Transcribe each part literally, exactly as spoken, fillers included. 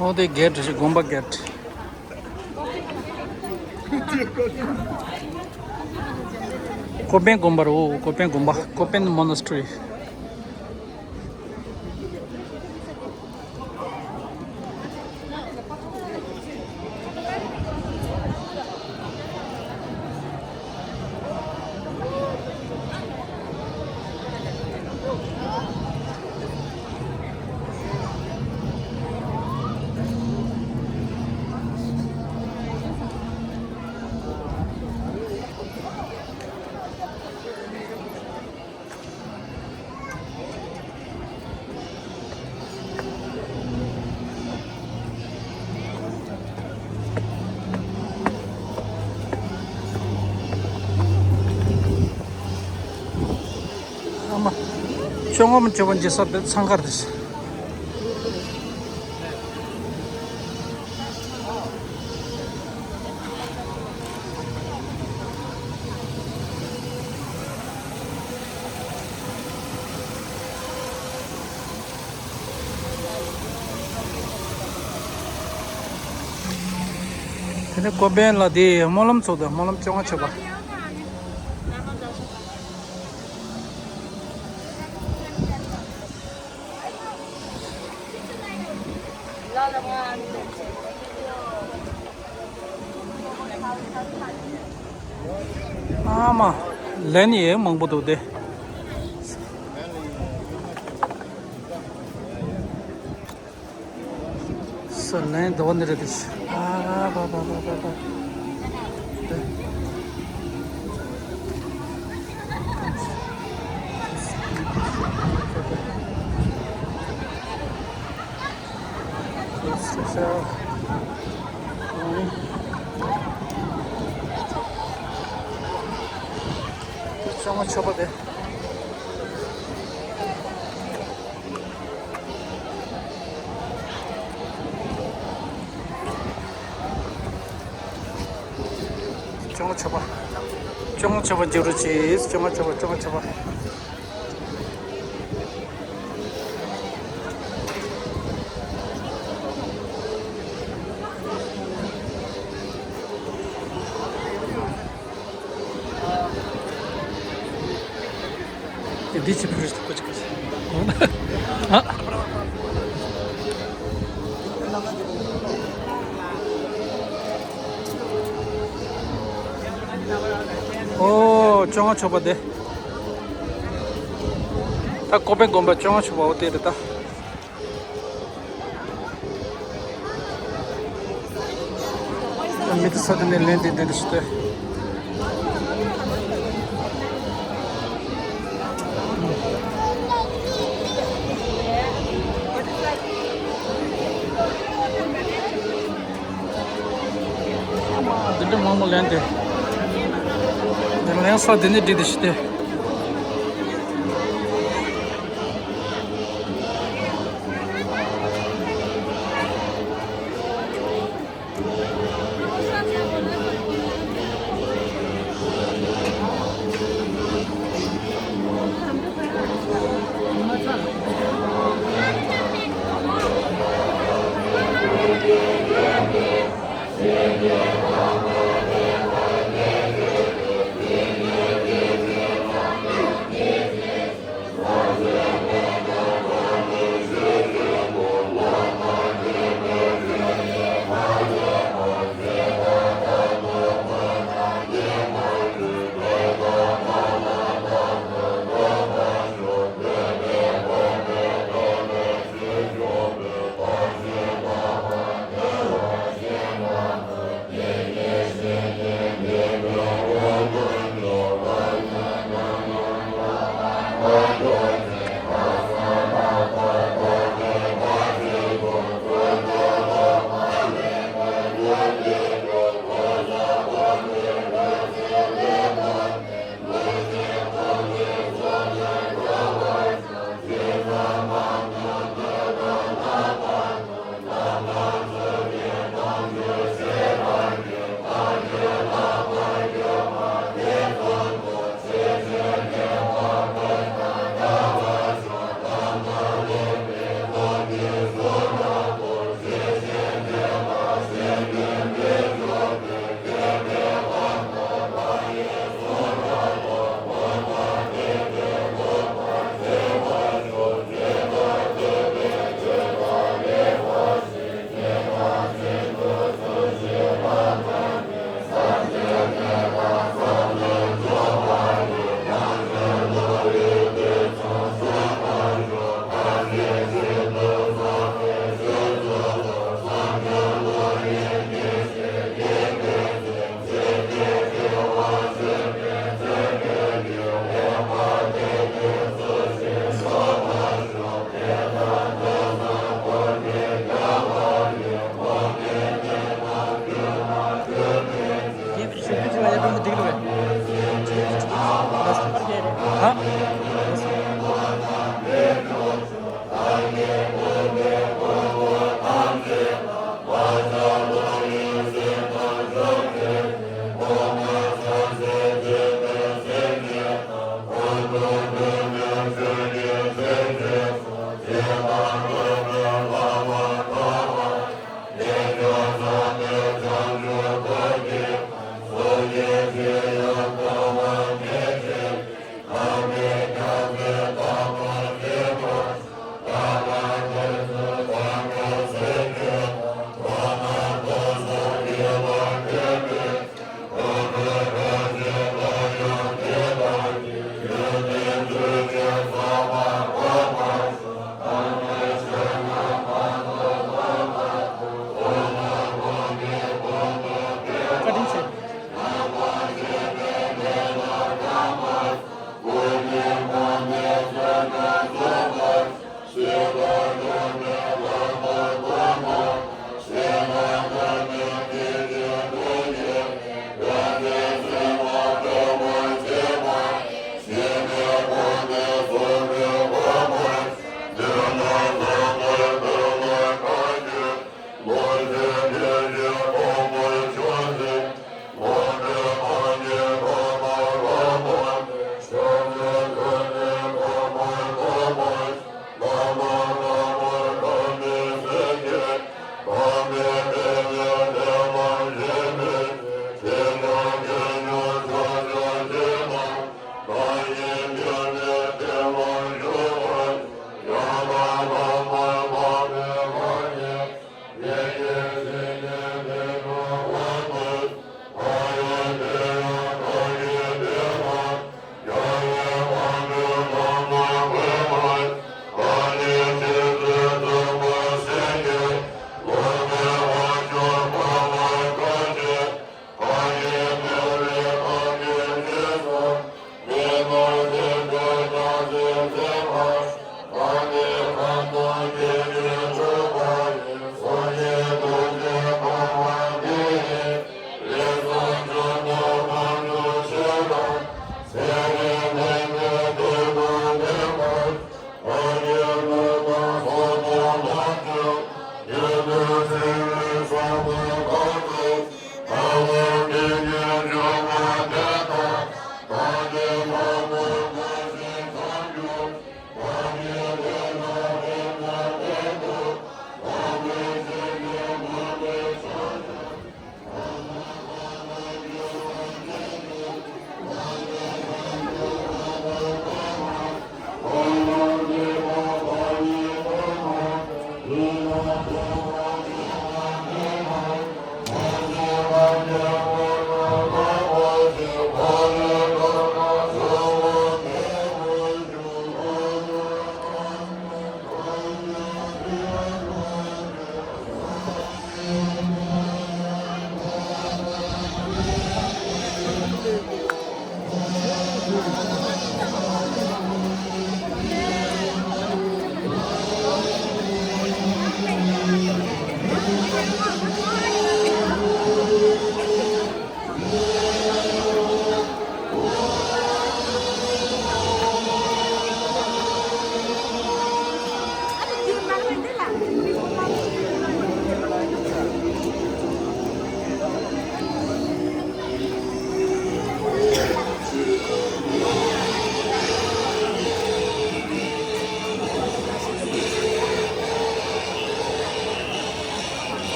ཨོ་དེ་གེ་ཊི་རེད་ཤག་དགོན་པ་གེ་ཊི། ཀོ་པན་དགོན་པ་རེད། ཨོ་ཀོ་པན་དགོན་པ། Kopan Monastery། ཨ་མ། ཅོང་ངམ་ཅོ་བ་འཇི་ས་དེ་འཚང་ཁ་རེད། དེ་ནས་ཀོ་པན་ལ་དེ་སྨོན་ལམ་ཚོགས་དང་སྨོན་ལམ་བཅོ་ལྔ་མཆོད་པ། ཨ་མ། ལན་ཡེ་མང་པོ་འདུག་སྟེ། ས་ལན་འདི་བ་འདི་རེད་དེ། ཨ་པ་པ་པ་པ་པ། ཅོང་ངམ་ཅོ་བ་དེ། ཅོང་ངམ་ཅོ་བ། ཅོང་ངམ་ཅོ་བ་འཇིགས་རུ་ཆེ། ཅོང་ངམ་ཅོ་བ། ཅོང་ངམ་ཅོ་བ། དེ་འདི་ཅི་ཕུ་རིས་ཏུ་ཀོ་ཅི་ཀོ་ཅི། ཨ། ཨོ་ཅོང་ངམ་ཅོ་བ་དེ། ད་ཀོ་པན་དགོན་པ་ཅོང་ངམ་ཅོ་བ་འོ་དེ་རེད་ད། མི་དེ་ས་དེ་ནས་ལན་དེ་འདི་འདི་ཞུ་སྟེ། འདི་འདྲ་མང་པོ་ལན་དེ། འདི་ལན་ས་དེ་ནས་འདི་འདི་ཞུ་སྟེ།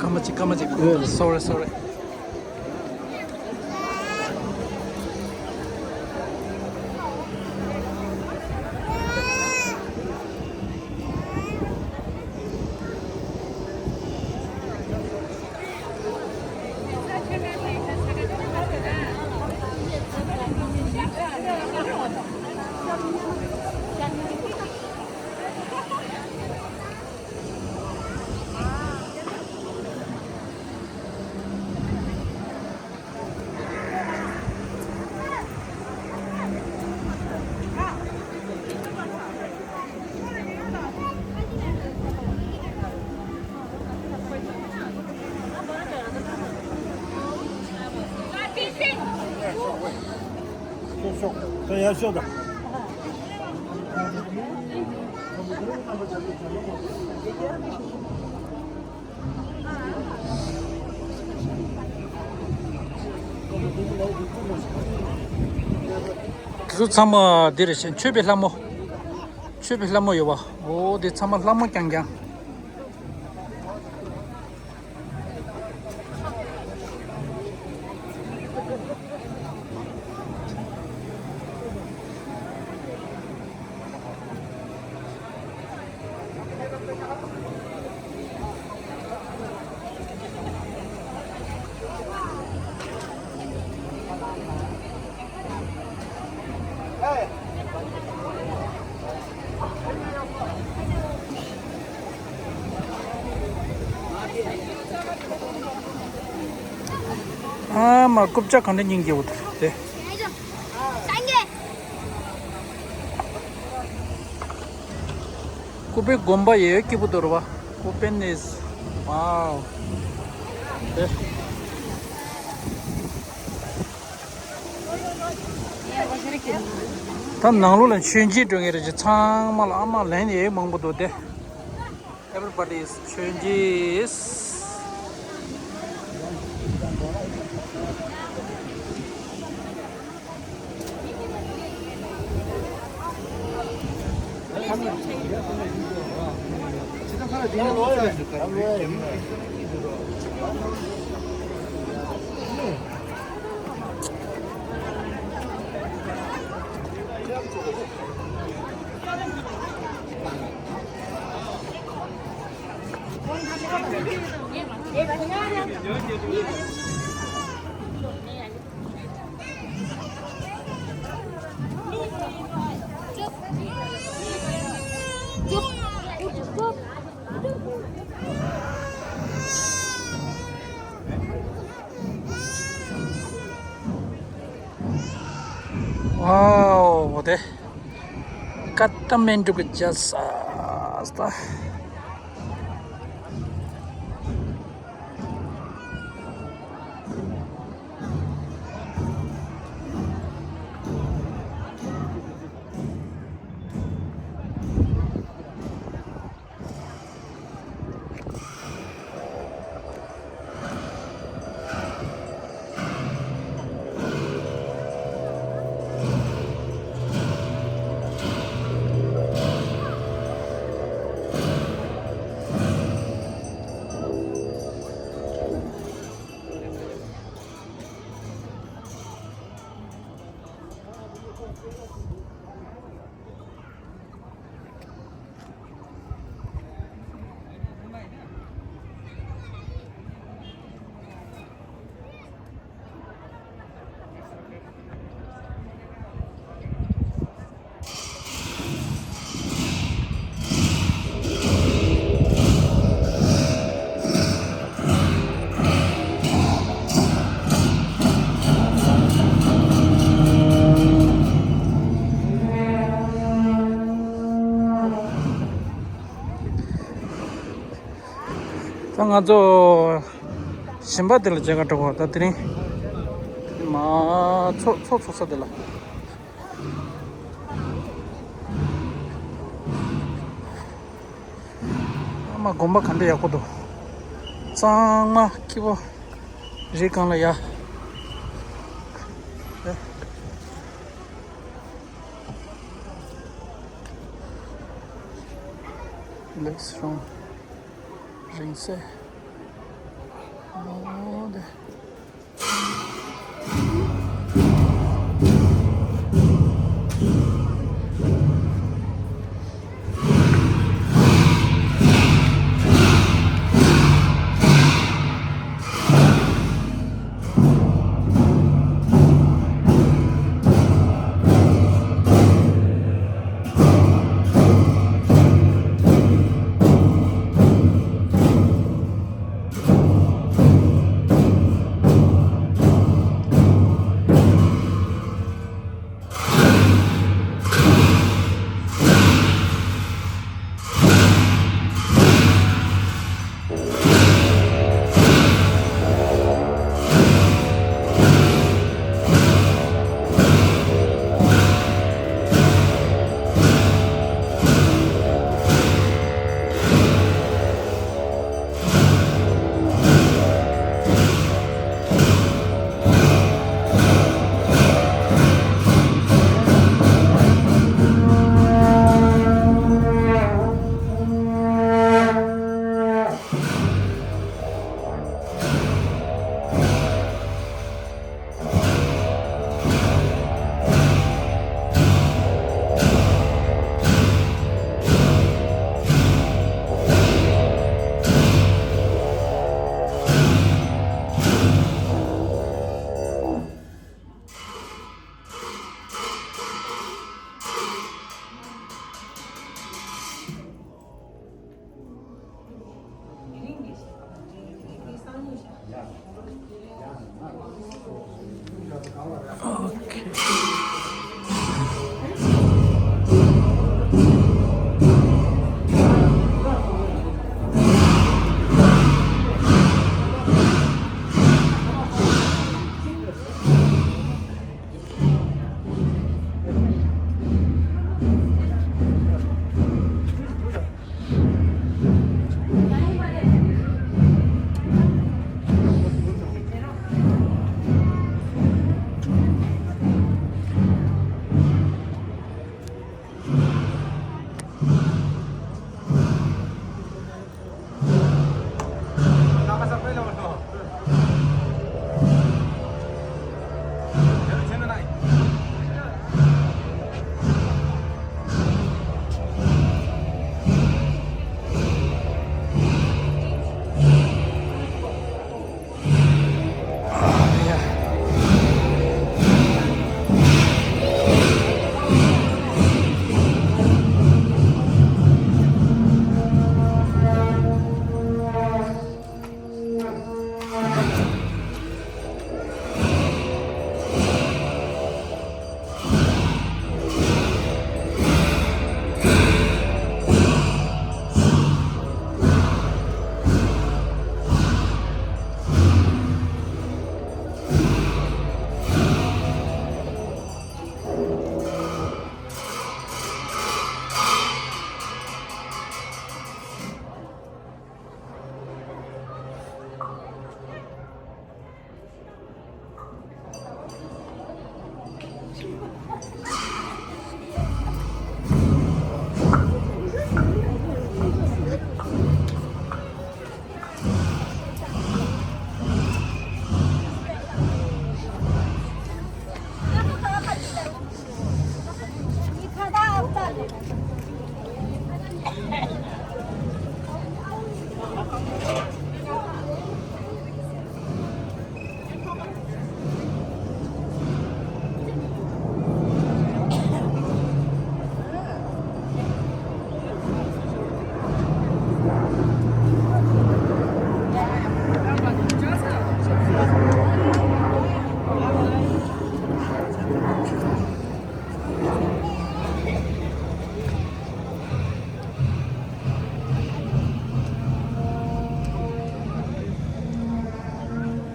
སྐར་མ་གཅིག་སྐར་མ་གཅིག Sorry, sorry. དེ་ཚོ་ཚང་མ་འདི་རེད་ཤག་མཆོད་པའི་ལྷ་མོ། མཆོད་པའི་ལྷ་མོ་ཡོད་པ། འོ་དེ་ཚང་མ་ལྷ་མོ་རྐྱང་རྐྱང་། ཨ་མ་རྐུབ་ཀྱག་གང་འདྲ་སྙིང་རྗེ་པོ་དེ། ཀུ་པེ་དགོན་པ་ཡོད་སྐྱིད་པོ་འདུག་ར་བ། ཀུ་པེ་ནིས། ཝའོ། དེ། ད་ནང་ལོགས་ལ་མཆོད་མཇལ་འགྲོ་མཁན་རེད་ཅེ། ཚང་མ་ལ་ཨ་མ་ལན་ཡེ་མང་པོ་འདུག་སྟེ། Everybody is changes. ཝའོ། འོ་དེ་ཀ་ཐ་མན་ཌུ་གི་ཇ་ས་ད། ད་ང་ཚོ་ཞིང་པ་དེ་ལ་མཇལ་ཁ་འགྲོ་གོ། ད་དེ་རིང་མ་ཚོ་ཚོ་ཚོ་ས་དེ་ལ། ཨ་མ་དགོན་པ་ག་འདྲ་ཡག་པོ་འདུག། གཙང་མ་སྐྱིད་པོ། རི་སྒང་ལ་ཡ། ལེགས་རུང་རིང་སེ། འོ་དེ།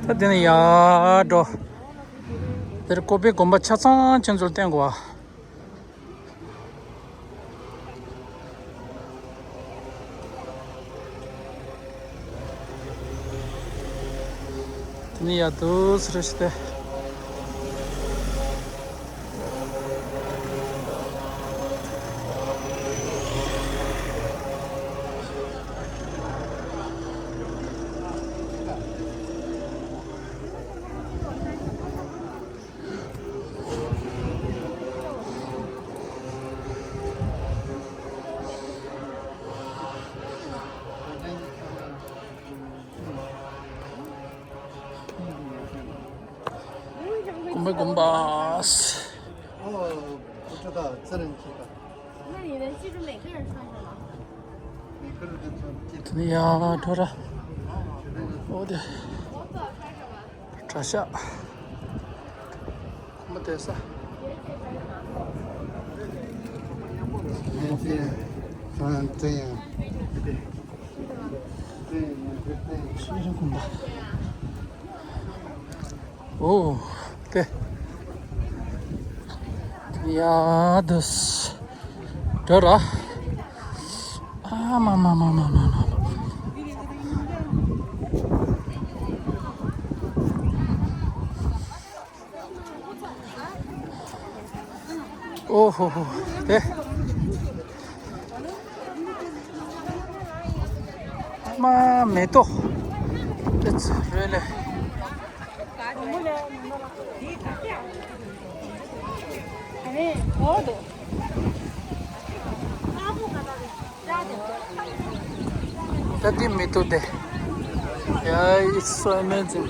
ད་དེ་ནས་ཡར་འགྲོ། དེར་ཀོ་པའི་དགོན་པ་ཆ་ཚང་ཁྱེད་ཚོར་བསྟན་དགོས་པ། དེ་ནས་ཡར་འདུག་སེ་རེ་ཞིག་སྟེ། དགོན་པའི་དགོན་པ། 哦，不知道，自然去吧。那你能记住每个人穿什么？每个人都穿，记不住。 ཡ་ཁྲོ་ར། འོ་དེ། གྲྭ་ཤག་མི་དེ་ས། 嗯，这样。 ཤེས་རིག་དགོན་པ། ཨོ། དེ། ཡ་དུས། འགྲོ་ར། ཨ་མ་མ་མ། ཨོ་ཧོ་ཧོ། དེ། མ་མེ་ཏོག་དེ་ཚོ་རེད་ལེ། ད་དེ་མེ་ཏོག་དེ། Yeah, it's so amazing.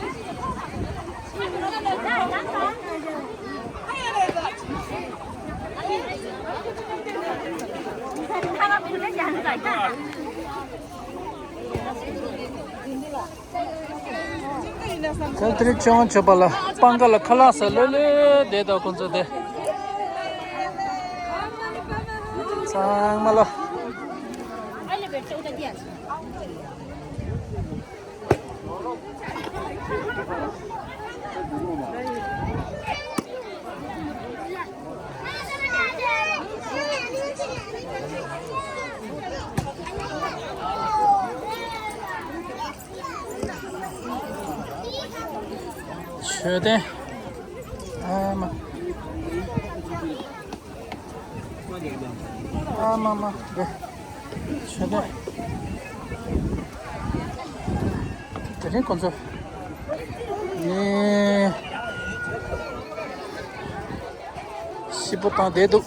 ད་དེ་རིང་ཆུང་ཆུང་པ་ལ་སྤང་ཁ་ལ་ཁ་ལག་ཟ་ལོས་ལོས་བསྡད་དང་ཁོང་ཚོ་དེ། ཚང་མ་ལ། མཆོད་རྟེན། ཨ་མ། ཨ་མ་མ་རེད། ཤ་དེ། དེ་རིང་ཁོང་ཚོ། ནི། ཤི་པོ་དང་བསྡད་འདུག་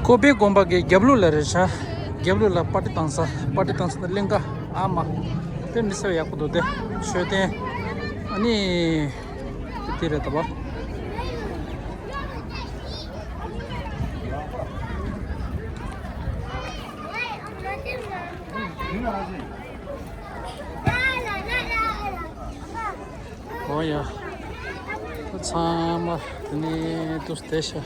ཀོ་པའི་དགོན་པ་གི་རྒྱབ་ལོགས་ལ་རེད་ཤག་རྒྱབ་ལོགས་ལ་པར་ཊི་བཏང་ས། པར་ཊི་བཏང་ས་ནི་གླིང་ག་ཨ་མ། དཔེ་མི་སྲིད་པ་ཡག་པོ་འདུག་དེ་མཆོད་རྟེན། ཨ་ནི། དེ་རེད་ད་པ། ཨོ་ཡ། ཚང་མ་དེ་ནས་དུས་དེ་ཤ།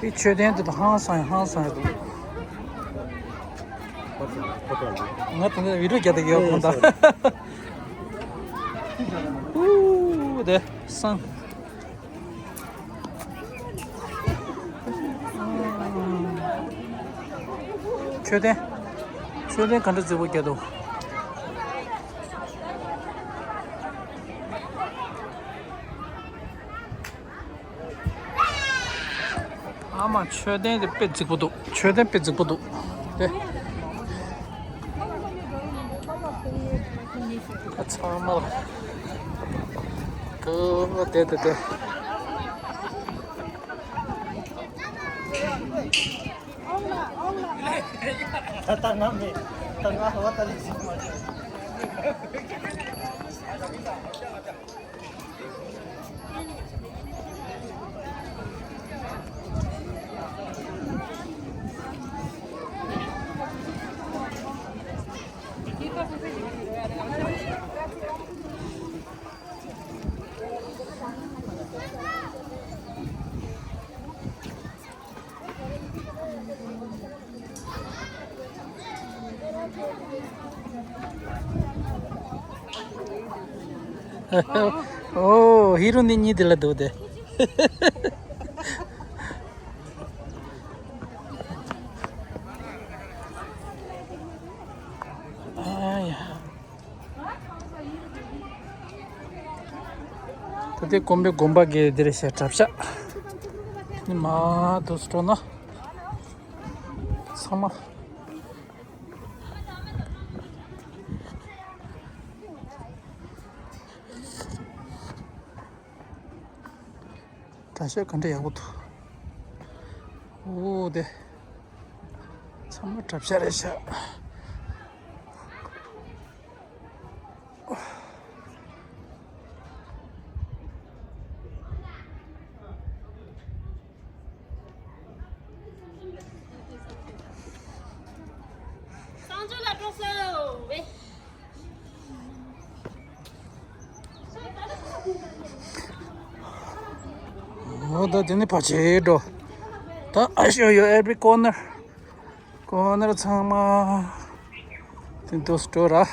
དེ་མཆོད་རྟེན་དེ་དང་ཧང་སང་ཧང་སང་ཡོད་འདུག་ང་དེ་ནས་བི་ཌིའོ་རྒྱག་བསྡད་ཡོད་གོང་དང་། ཨུ་དེ་སང་། མཆོད་རྟེན། མཆོད་རྟེན་ག་འདྲ་རྫིག་པོ་བརྒྱབ་འདུག་ཨ་མ། མཆོད་རྟེན་དེ་དཔེ་རྫིག་པོ་འདུག་མཆོད་རྟེན་དཔེ་རྫིག་པོ་འདུག་དེ། ད་ཚང་མ་ལ། ཀུ་དེ་དེ་དེ། ད་ང་མེད། ད་ང་ཧ་ད་ལས་ཟིན་མ་བྱུང་། ཨོ། ཧི་རུ་ནི་གཉིས་དེ་ལ་འདུག་སྟེ། ཨ་ཡ། ད་ལྟའི་དགོན་པའི་དགོན་པ་གི་འདིར་བཤད་གྲྭ་ཤག་ནི་མ་དུ་སྤྲོ་ན་ཚང་མ། གྲྭ་ཤག་ག་འདྲ་ཡག་པོ་འདུག་ཨོ་དེ། ཚང་མ་གྲྭ་ཤག་རེད་ཤག་ཨོ་ད་དེ་ནི་ཕལ་ཆེར་འགྲོ། ད་I show you every corner. ཀོ་ནར་ཚང་མ་དེ་འདུག་སྤྲོ་ར། ཨེ།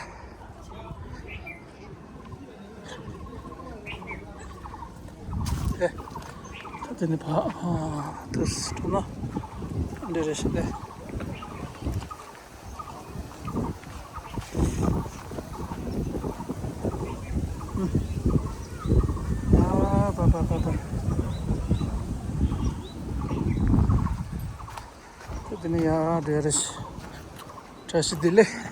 ད་དེ་ནི་ཕ་ཨ་འདུག་སྤྲོ་ན་འདི་རེ་ཞིག་ལས། ཨ་པ་པ་པ་པ། དེ་ནས་ཡར་འགྲོ་ཡ་རེད། བཀྲ་ཤིས་བདེ་ལེགས།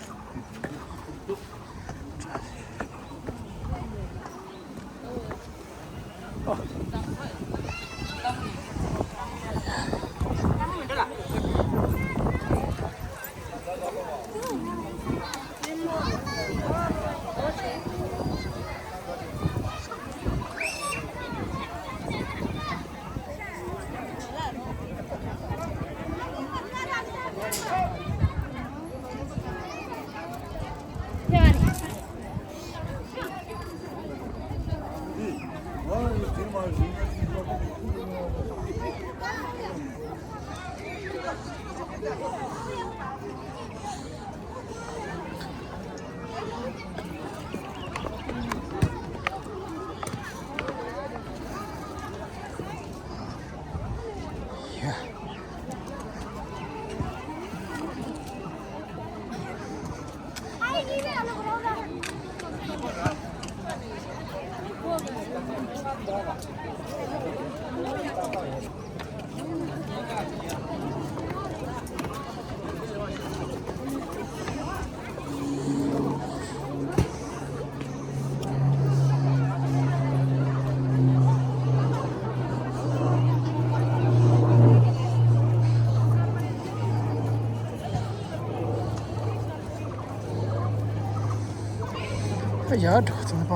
ཡར་འགྲོ་ཙམ་པ་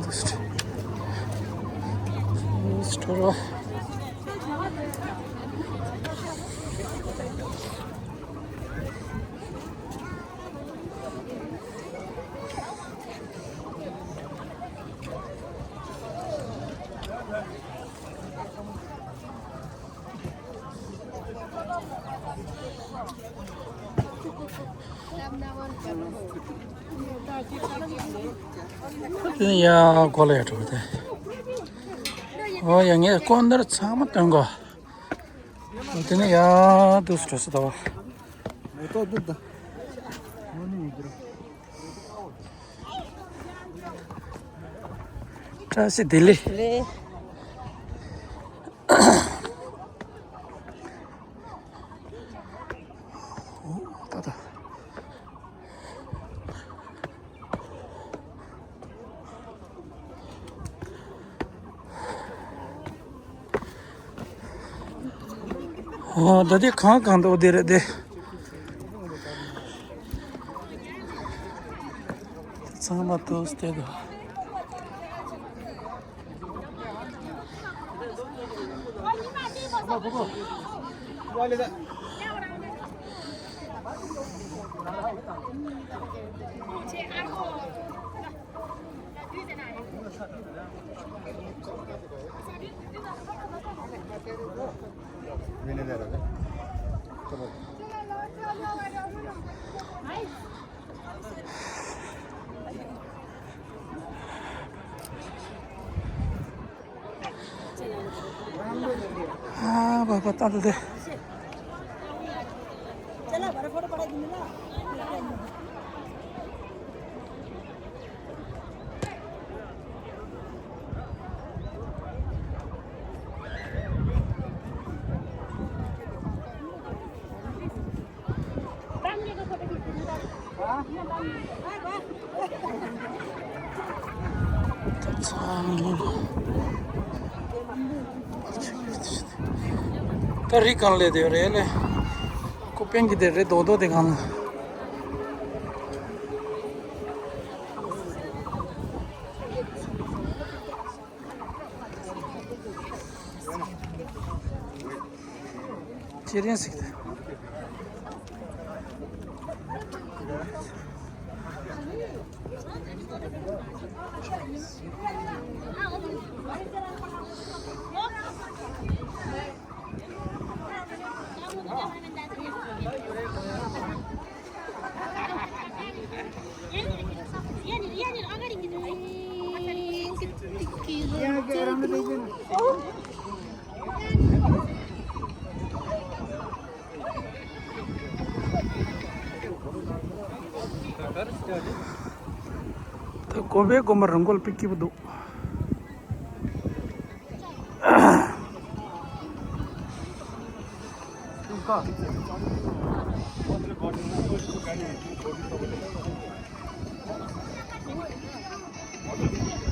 དུ་སྤྲོ་རོ། དེ་ནས་ཡར་སྒོ་ལ་ཡར་འགྲོ་དེ། ཨོ་ཡ། ངས་ཀོ་ནར་ཚང་མ་སྟོན་གོ། དེ་ནས་ཡར་འདུག་སེ་འགྲོ་སྲིད་དོ། ཏོག་ཏོག་ཏོག་བཀྲ་ཤིས་བདེ་ལེགས། རེད། ཨོ་ད་ད། ཨོ་ད་དེ་གང་གང་འདུག་དེ་རེད་དེ། ཚང་མ་ཏོག་སྟེ་འདུག་ཨ་བ་བ་ཏ་ཏ་ཏེ། ད་རི་གང་ལས་དེ་རེད་ལེ། ཁོ་པན་གྱི་དེ་རེད་རྡོག་རྡོག་དེ་གང་ལ། ཁྱེད་རང་ཟིག་ད། ད་གོ་བའི་དགོན་པ་རང་འགོལ་པི་སྐྱིད་པོ་འདུག